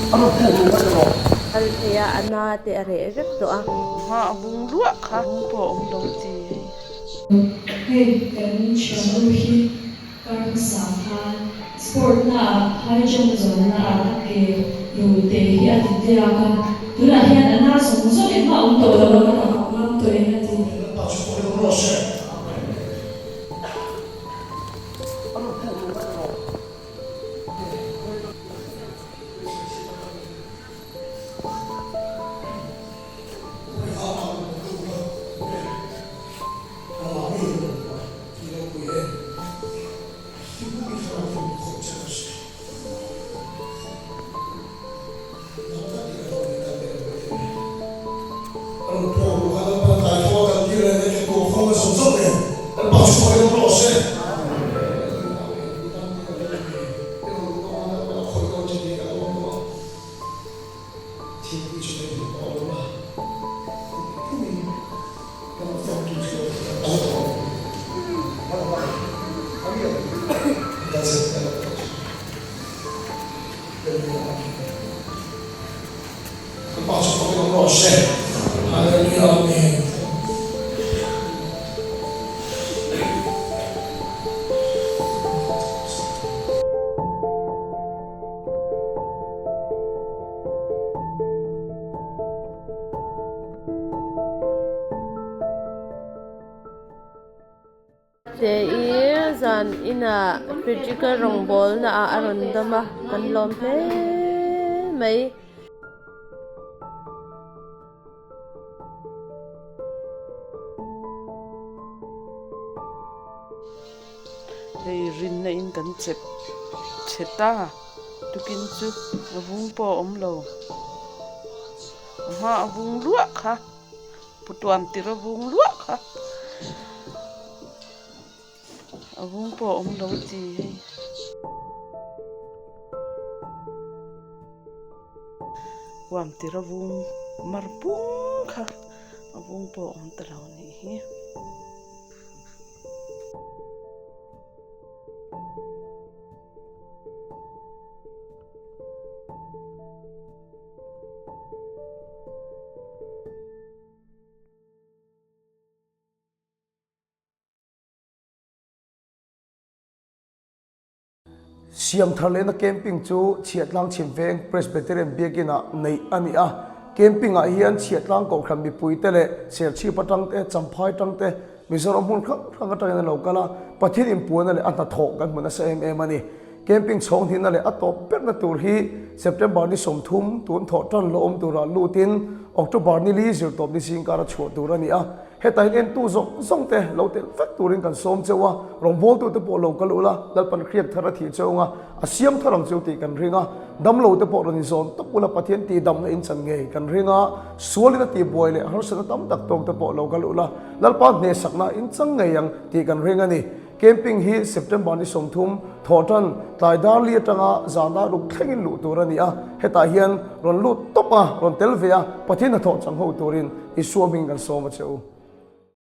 Kal thei a, a na te a reh vek tawh a. Hma a bung luah kha bung pawh a awm lo ti hei. Hei kan thiannu hi kar hmasa khan sport naah high jump zawnnaah a ke hnute hi a ti tliak a, tunah hian a na zawng zawng engmah a awm tawh lo a, ka hau ngam tawh e a ti. Te i zan inah Frederick-a rawngbawlna ah a rawn dam a, kan lawm hle mai. Hei rinna in kan chep chhe ta tukin chu a vung pawh a awm lo a hma a vung luah kha putuam tir a vung luah kha a vung pawh a awm lo ti hei. Huam tir a vung mar pung kha a vung pawh a awm ta lo a nih hi. Siam thar lehna camping chu Chhiahtlang Chhimveng Presbyterian Biakin ah neih a ni a. Camping ah hian Chhiahtlang Kohhran mipuite leh Serchhip atangte, Champhai tangte, Mizoram hmun hrang hrang atangin an lo kal a, Pathian inpuana leh a hnathawh kan hmu nasa em em a ni. Camping chhawng hnihna leh a tawp berna tur hi September ni 30 tun thawh tan la awm turah lutin October ni li zirtawp ni zingkara chhuah tur a ni a. Hetah hian entu zawng zawng te lo telh vek turin kan sawm cheu a, rawngbawltute pawh lo kal ula, Lalpan hriak thar a thih cheu anga a siam thar ang cheu tih kan ring a, damlo te pawh rawn inzawn tawp ula Pathian tihdamna in chan ngei kan ring a, sualin a tihbuai leh harsatna tam tak tawk te pawh lo kal ula, Lalpa hnehsakna in chang ngei ang tih kan ring a ni. Camping hi September ni 30, thawhtan, tlai dar li atanga zan dar ruk thlengin luh tur a ni a, hetah hian rawn lut tawp a, rawn tel ve a, Pathian hnathawh chang ho turin Isua hming kan sawm a che u.